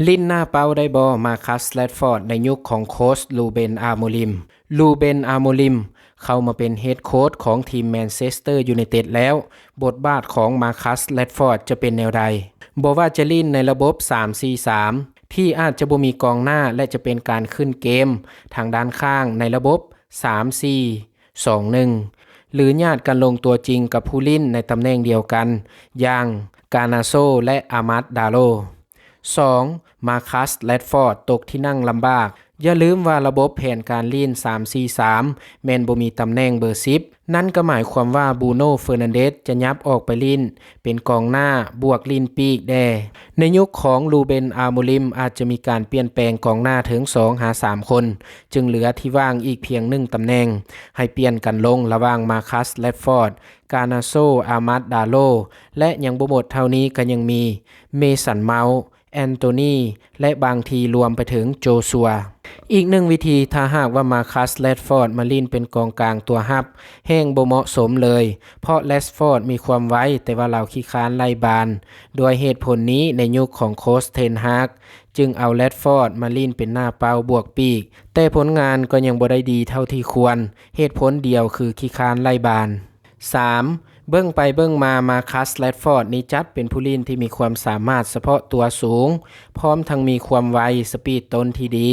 ຫຼິ້ນໜ້າເປົ້າໄດ້ບໍ່ ມາຄັສ ແຣດຟອດ ໃນຍຸກຂອງໂຄຊ ລູເບັນ ອາໂມລິມ? ລູເບັນ ອາໂມລິມ ເຂົ້າມາເປັນເຮດໂຄຊຂອງທີມແມນເຊສເຕີຢູໄນເຕັດແລ້ວ, ບົດບາດຂອງມາຄັສ ແຣດຟອດ ຈະເປັນແນວໃດ? ບໍ່ວ່າຈະຫຼິ້ນໃນລະບົບສາມສີ່ສາມ ທີ່ອາດຈະບໍ່ມີກອງໜ້າ ແລະ ຈະເປັນການຂຶ້ນເກມທາງດ້ານຂ້າງໃນລະບົບສາມສີ່ສອງໜຶ່ງ ຫຼື ຍາດກັນລົງຕົວຈິງກັບຜູ້ຫຼິ້ນໃນຕຳແໜ່ງດຽວກັນ ຢ່າງ ການາໂຊ ແລະ ອາມາດ ດາໂລ. ສອງ ມາຄັສ ແຣດຟອດ ຕົກທີ່ນັ່ງລຳບາກ. ຢ່າລືມວ່າລະບົບແຜນການຫຼິ້ນສາມສີ່ສາມ ແມ່ນບໍ່ມີຕຳແໜ່ງເບີສິບ, ນັ້ນກໍໝາຍຄວາມວ່າ ບຣູໂນ ເຟີນັນເດສ ຈະຫຍັບອອກໄປຫຼິ້ນເປັນກອງໜ້າ ບວກຫຼິ້ນປີກແດ່. ໃນຍຸກຂອງລູເບັນ ອາໂມລິມ ອາດຈະມີການປ່ຽນແປງກອງໜ້າເຖິງສອງຫາສາມຄົນ, ຈຶ່ງເຫຼືອທີ່ວ່າງອີກພຽງໜຶ່ງຕຳແໜ່ງ ໃຫ້ປ່ຽນກັນລົງລະຫວ່າງ ມາຄັສ ແຣດຟອດ, ການາໂຊ, ອາມາດ ດາໂລ ແລະ ຍັງບໍ່ໝົດເທົ່ານີ້ ກໍຍັງມີ ເມສັນ ເມົາ, ແອນໂຕນີ ແລະ ບາງທີລວມໄປເຖິງ ໂຈຊວາ. ອີກໜຶ່ງວິທີ, ຖ້າຫາກວ່າ ມາຄັສ ແຣດຟອດ ມາຫຼິ້ນເປັນກອງກາງຕົວຮັບ ແຮ່ງບໍ່ເໝາະສົມເລີຍ, ເພາະ ແຣດຟອດ ມີຄວາມໄວ, ແຕ່ວ່າລາວຂີ້ຄ້ານໄລ່ບານ. ດ້ວຍເຫດຜົນນີ້, ໃນຍຸກຂອງໂຄຊ ເທນຮາກ ຈຶ່ງເອົາ ແຣດຟອດ ມາຫຼິ້ນເປັນໜ້າເປົ້າບວກປີກ, ແຕ່ຜົນງານກໍຍັງບໍ່ໄດ້ດີເທົ່າທີ່ຄວນ. ເຫດຜົນດຽວຄືຂີ້ຄ້ານໄລ່ບານ. ສາມ ເບິ່ງໄປເບິ່ງມາ, ມາຄັສ ແຣດຟອດ ນີ້ຈັດເປັນຜູ້ຫຼິ້ນທີ່ມີຄວາມສາມາດສະເພາະຕົວສູງ, ພ້ອມທັງມີຄວາມໄວ, ສະປີດຕົ້ນທີ່ດີ,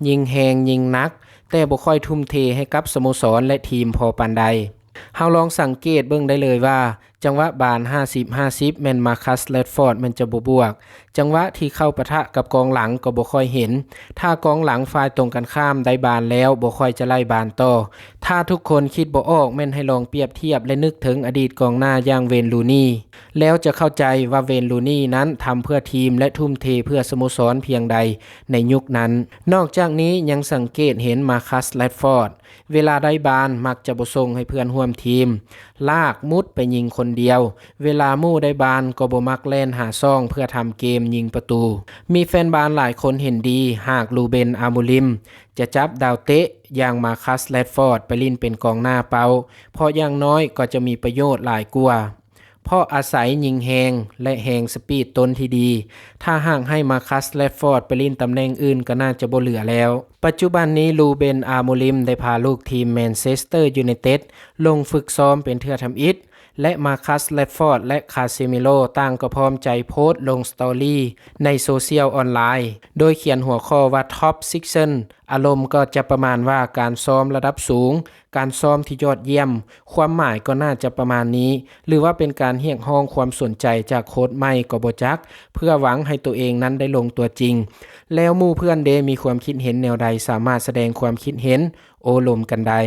ຍິງແຮງ, ຍິງໜັກ, ແຕ່ບໍ່ຄ່ອຍທຸ່ມເທໃຫ້ກັບສະໂມສອນ ແລະ ທີມພໍປານໃດ. ເຮົາລອງສັງເກດເບິ່ງໄດ້ເລີຍວ່າ ຈັງຫວະບານຫ້າສິບຫ້າສິບ ແມ່ນ ມາຄັສ ແຣດຟອດ ແມ່ນຈະບໍ່ບວກ. ຈັງຫວະທີ່ເຂົ້າປະທະກັບກອງຫຼັງກໍບໍ່ຄ່ອຍເຫັນ. ຖ້າກອງຫຼັງຝ່າຍຕົງກັນຂ້າມໄດ້ບານແລ້ວ ບໍ່ຄ່ອຍຈະໄລ່ບານຕໍ່. ຖ້າທຸກຄົນຄິດບໍ່ອອກ ແມ່ນໃຫ້ລອງປຽບທຽບ ແລະ ນຶກເຖິງອະດີດກອງໜ້າຢ່າງ ເວນ ຣູນີ ແລ້ວຈະເຂົ້າໃຈວ່າ ເວນ ຣູນີ ນັ້ນທຳເພື່ອທີມ ແລະ ທຸ່ມເທເພື່ອສະໂມສອນພຽງໃດໃນຍຸກນັ້ນ. ນອກຈາກນີ້ຍັງສັງເກດເຫັນ ມາຄັສ ແຣດຟອດ ເວລາໄດ້ບານມັກຈະບໍ່ສົ່ງໃຫ້ເພື່ອນຮ່ວມທີມ, ລາກມຸດໄປຍິງຄົນດຽວ. ເວລາໝູ່ໄດ້ບານກໍບໍ່ມັກແລ່ນຫາຊ່ອງເພື່ອທຳເກມຍິງປະຕູ. ມີແຟນບານຫຼາຍຄົນເຫັນດີຫາກ ລູເບັນ ອາໂມລິມ ຈະຈັບດາວເຕະຢ່າງ ມາຄັສ ແຣດຟອດ ໄປຫຼິ້ນເປັນກອງໜ້າເປົ້າ, ເພາະຢ່າງນ້ອຍກໍຈະມີປະໂຫຍດຫຼາຍກວ່າ. ເພາະອາໄສຍິງແຮງ ແລະ ແຮງສະປີດຕົ້ນທີ່ດີ. ຖ້າຫາກໃຫ້ ມາຄັສ ແຣດຟອດ ໄປຫຼິ້ນຕຳແໜ່ງອື່ນກໍໜ້າຈະບໍ່ເຫຼືອແລ້ວ. ປັດຈຸບັນນີ້ ລູເບັນ ອາໂມລິມ ໄດ້ພາລູກທີມແມນເຊສເຕີຢູໄນເຕັດລົງຝຶກຊ້ອມເປັນເທື່ອທຳອິດ ແລະ ມາຄັສ ແຣດຟອດ ແລະ ຄາເຊມິໂລ ຕ່າງກໍພ້ອມໃຈໂພສລົງສະຕໍຣີໃນໂຊຊຽວອອນລາຍ ໂດຍຂຽນຫົວຂໍ້ວ່າ Top Sixers. ອາລົມກໍຈະປະມານວ່າການຊ້ອມລະດັບສູງ, ການຊ້ອມທີ່ຍອດຢ້ຽມ, ຄວາມໝາຍກໍໜ້າຈະປະມານນີ້ ຫຼືວ່າເປັນການຮຽກຮ້ອງຄວາມສົນໃຈຈາກໂຄດໃໝ່ກໍບໍ່ຈັກ, ເພື່ອຫວັງໃຫ້ໂຕເອງນັ້ນໄດ້ລົງຕົວຈິງ. ແລ້ວໝູ່ເພື່ອນເດ ມີຄວາມຄິດເຫັນແນວໃດ? ສາມາດສະແດງຄວາມຄິດເຫັນ ໂອ້ລົມກັນໄດ້.